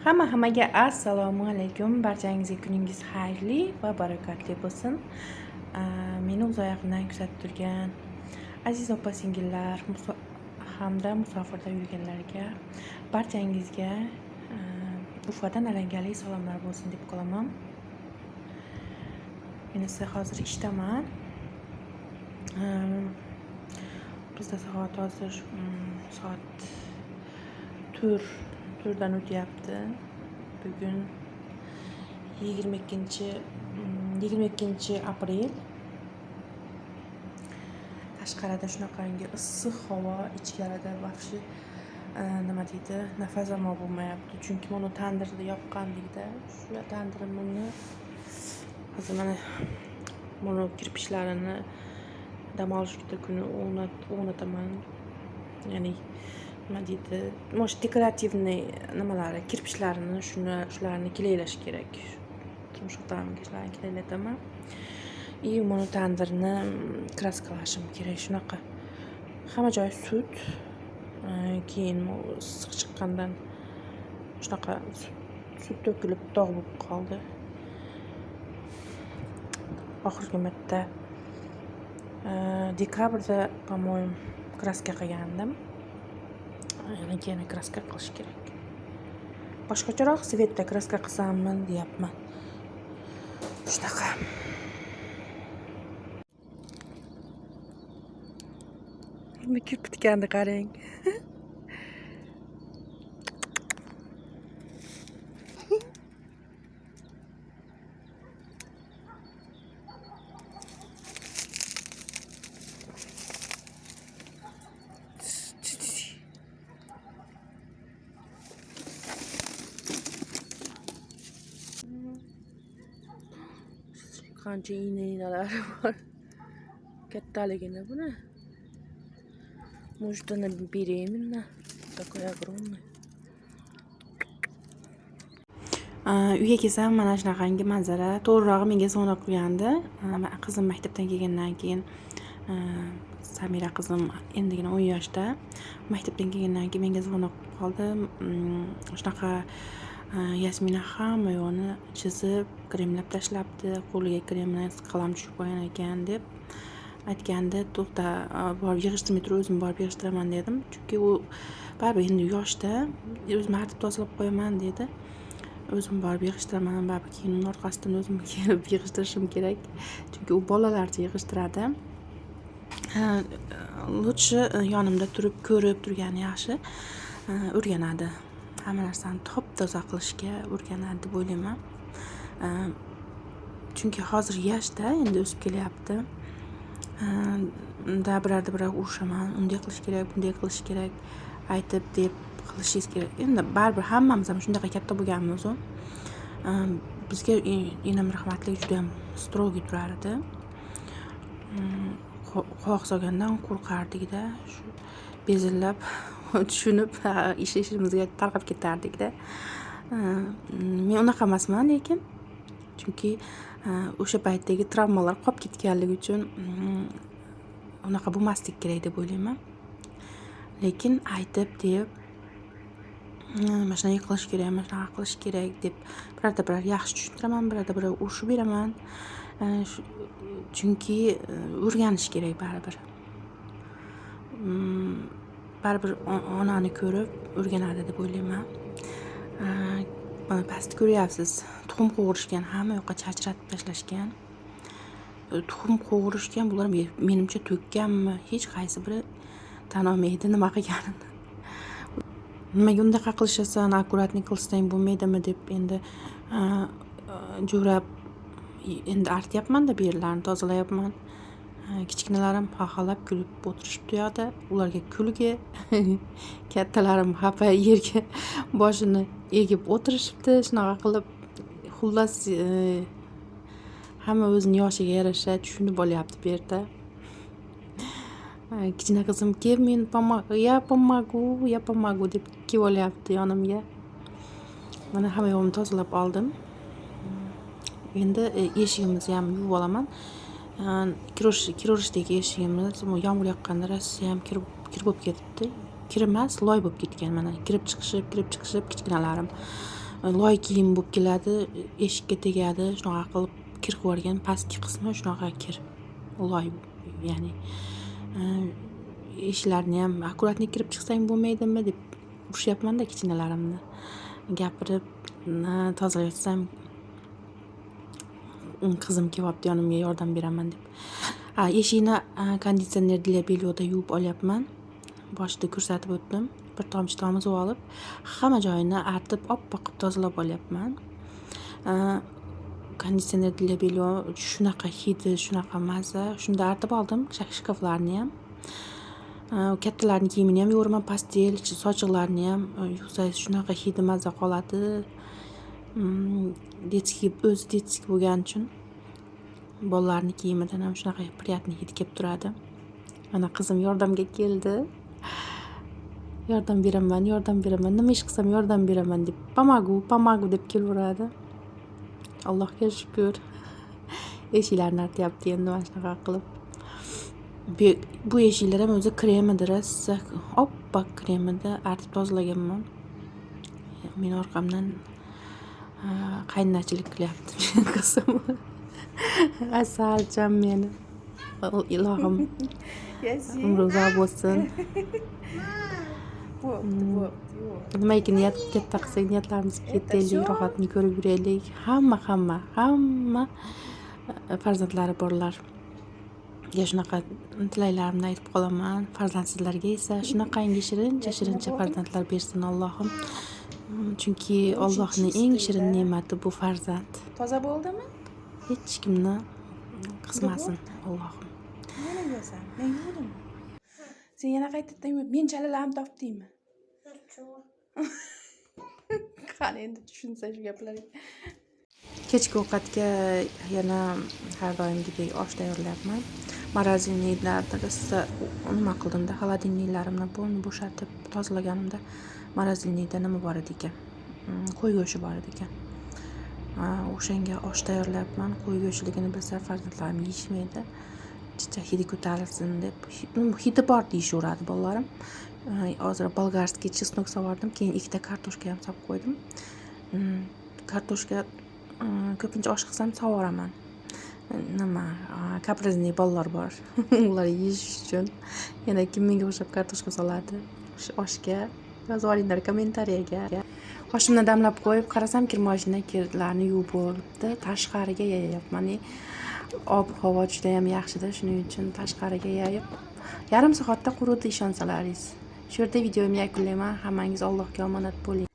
Hamma-hammaga assalomu alaykum. Barchangizga kuningiz xayrli va barakotli bo'lsin. Meni uzoq yaqindan kuzatib turgan aziz opa-singillar hamda musofirda yurganlarga barchangizga Ufadan alangali salomlar bo'lsin deb qolaman. Men esa hozir ishdaman. Bizda soat hozir soat 4 dan o'tyapti. Bugun 22 aprel. Tashqarida shunaqangi issiq havo, ichkarida вообще nima deydi, nafas ham olib bo'lmayapti. Chunki mana tandirni yoqqanlikda, shu tandirimni hozir mana buni кирпич larini dam olish kuni o'rnataman. Ya'ni nima deydi, может, декоративный nimalari, кирпич larini shuni shularni клей lash kerak. Turmush o'rtog'imga shularni клей lataman. И buni tandirni краска lashim kerak. Shunaqa hamma joyi sut. Keyin issiq chiqqandan shunaqa sut to'kilib dog' bo'lib qoldi. Oxirgi marta dekabrda, по-моему, краска qilgandim. Yana keyin краска qilish kerak. Boshqacharoq цвет da краска qilsammi deyapman. Shunaqa. Buni kirib bitganni qarang. Qancha igna ignalari bor. Kattaligini buni. Может, она беременна? Такой огромный. Uyga kelsam, mana shunaqangi manzara. To'g'rirog'i, menga звонок qilgandi. Qizim maktabdan kelgandan keyin, Samira qizim endigina 10 yoshda. Maktabdan kelgandan keyin menga звонок qilib qoldi. Shunaqa Yasmina hamma yoqni chizib, kremlab tashlabdi, qo'liga kremni qalam tushib qolgan ekan deb aytgandi. To'xta, borib yig'ishtirmay tur, o'zim borib yig'ishtiraman dedim. Chunki u baribir endi yoshda, o'zim artib tozalab qo'yaman dedi. O'zim borib yig'ishtiraman, baribir keyin uni orqasidan o'zim kelib yig'ishtirishim kerak. Chunki u bolalarcha yig'ishtiradi. Лучше yonimda turib ko'rib turgani yaxshi. O'rganadi. Hamma narsani top toza qilishga o'rganadi deb o'ylayman. Chunki hozir yoshda, endi o'sib kelyapti. Da birorta biror urushaman, unday qilish kerak, bunday qilish kerak, aytib deb qilishingiz kerak. Endi baribir hammamiz ham shunaqa katta bo'lganmiz u. Bizga enam rahmatli judayam строгий turar edi. Quloq solgandan qo'rqardikda, shu bezillab tushunib ish ishimizga tarqab ketardikda. Men unaqa emasman lekin, chunki o'sha paytdagi travmalar qolib ketganligi uchun unaqa bo'lmaslik kerak deb o'ylayman. Lekin aytib deb, mana shunaqa qilish kerak, mana shunaqa qilish kerak deb birorta biror yaxshi tushuntiraman, birorta biror urishib beraman. Chunki o'rganish kerak baribir. Baribir onani ko'rib o'rganadi deb o'ylayman. Mana pastni ko'ryapsiz, tuxum qovurishgan, hamma yoqqa chachratib tashlashgan. Tuxum qovurishgan, bular menimcha to'kkanmi, hech qaysi biri tan olmaydi nima qilganini. Nimaga undaqa qilishasan, аккуратный qilsang bo'lmaydimi deb endi jo'rab endi artyapman-da, bu yerlarni tozalayapman. Kichkinalarim xaxalab kulib o'tirishibdi u yoqda. Ularga kulgi. Kattalarim xafa, yerga boshini egib o'tirishibdi. Shunaqa qilib, xullas, hamma o'zini yoshiga yarasha tushunib olyapti bu yerda. Kichkina qizim kel, men я помогу, я помогу deb kelib olyapti yonimga. Mana hamma yog'imni tozalab oldim. Endi eshigimizni ham yuvib olaman. Kiraverishdagi eshigimiz yomg'ir yoqqanda rosayam kir bo'lib ketibdi. Kir emas, loy bo'lib ketgan mana. Kirib chiqishib, kirib chiqishib kichkinalarim. Loy kiyim bo'lib keladi, eshikka tegadi, shunaqa qilib kir qilib yuborgan. Pastki qismi shunaqa kir, loy ya'ni. Eshiklarni ham аккуратный kirib chiqsang bo'lmaydimi deb urushyapmanda kichkinalarimni. Gapirib tozalayotsam, qizim kelyapti yonimga, yordam beraman deb. Eshikni кондиционер для бельё da yuvib olyapman. Boshida ko'rsatib o'tdim. Bir tomchi tomizib olib, hamma joyini artib, oppoq qilib tozalab olyapman. Кондиционер для бельё shunaqa hidi, shunaqa maza. Shunda artib oldim shkaflarni ham. Kattalarni kiyimini ham yuviraman, постель, sochiqlarni ham yuvsangiz, shunaqa hidi maza qoladi. Детский, o'zi детский bo'lgani uchun bolalarni kiyimidan ham shunaqa приятный hid kelib turadi. Mana, qizim yordamga keldi. Yordam beraman, yordam beraman, nima ish qilsam yordam beraman deb, помогу, помогу deb kelaveradi. Allohga shukur. Eshiklarni artyapti endi mana shunaqa qilib. Bu eshiklar ham o'zi krem edi, rosa oppoq krem edi, artib tozalaganman. Meni orqamdan qaynachilik qilyapti qizim. Asalcham meni. Ilohim, umri uzoq bo'lsin. Bo'pti, bo'pti, yo'q. Nimaiki niyat katta qilsak, niyatlarimizga yetaylik, rohatini ko'rib yuraylik. Hamma farzandlari borlarga shunaqa tilaklarimni aytib qolaman. Farzandsizlarga esa shunaqangi shirincha shirincha farzandlar bersin Allohim. Chunki Allohning eng shirin ne'mati bu farzand. Toza bo'ldimi? Hech kimni qismasin Allohim. Yana yuvasan. Men yuvdim. Sen yana qaytadan yuvib, men chalalarni topdingmi? Qani endi tushunsa shu gaplarga. Kechki ovqatga yana har doimgidek osh tayyorlayapman. Морозильник larni rosa nima qildimda, холодильник larimni полный bo'shatib tozalaganimda морозильник da nima bor edi ekan? Qo'y go'shti bor edi ekan. O'shanga osh tayyorlayapman. Qo'y go'shtiligini bilsa, farzandlarim yeyishmaydi. Chicha hidi ko'tarilsin deb. Hidi bor deyishaveradi bolalarim. Hozir болгарский чеснок solvordim, keyin ikkita kartoshka ham solib qo'ydim. Kartoshka ko'pincha osh qilsam solvoraman. Nima, капризный bolalar bor. Ular yeyish uchun. Yana kim menga o'xshab kartoshka soladi oshga? Yozib yuboringlar kommentariyaga. Oshimni damlab qo'yib, qarasam, kir moshina kirlarni yuvib bo'libdi. Tashqariga yayapman. Ob havo judayam yaxshida, shuning uchun tashqariga yayib, yarim soatda quridi, ishonsalaringiz. Shu yerda videomni yakunlayman. Hammangiz Allohga omonat bo'ling.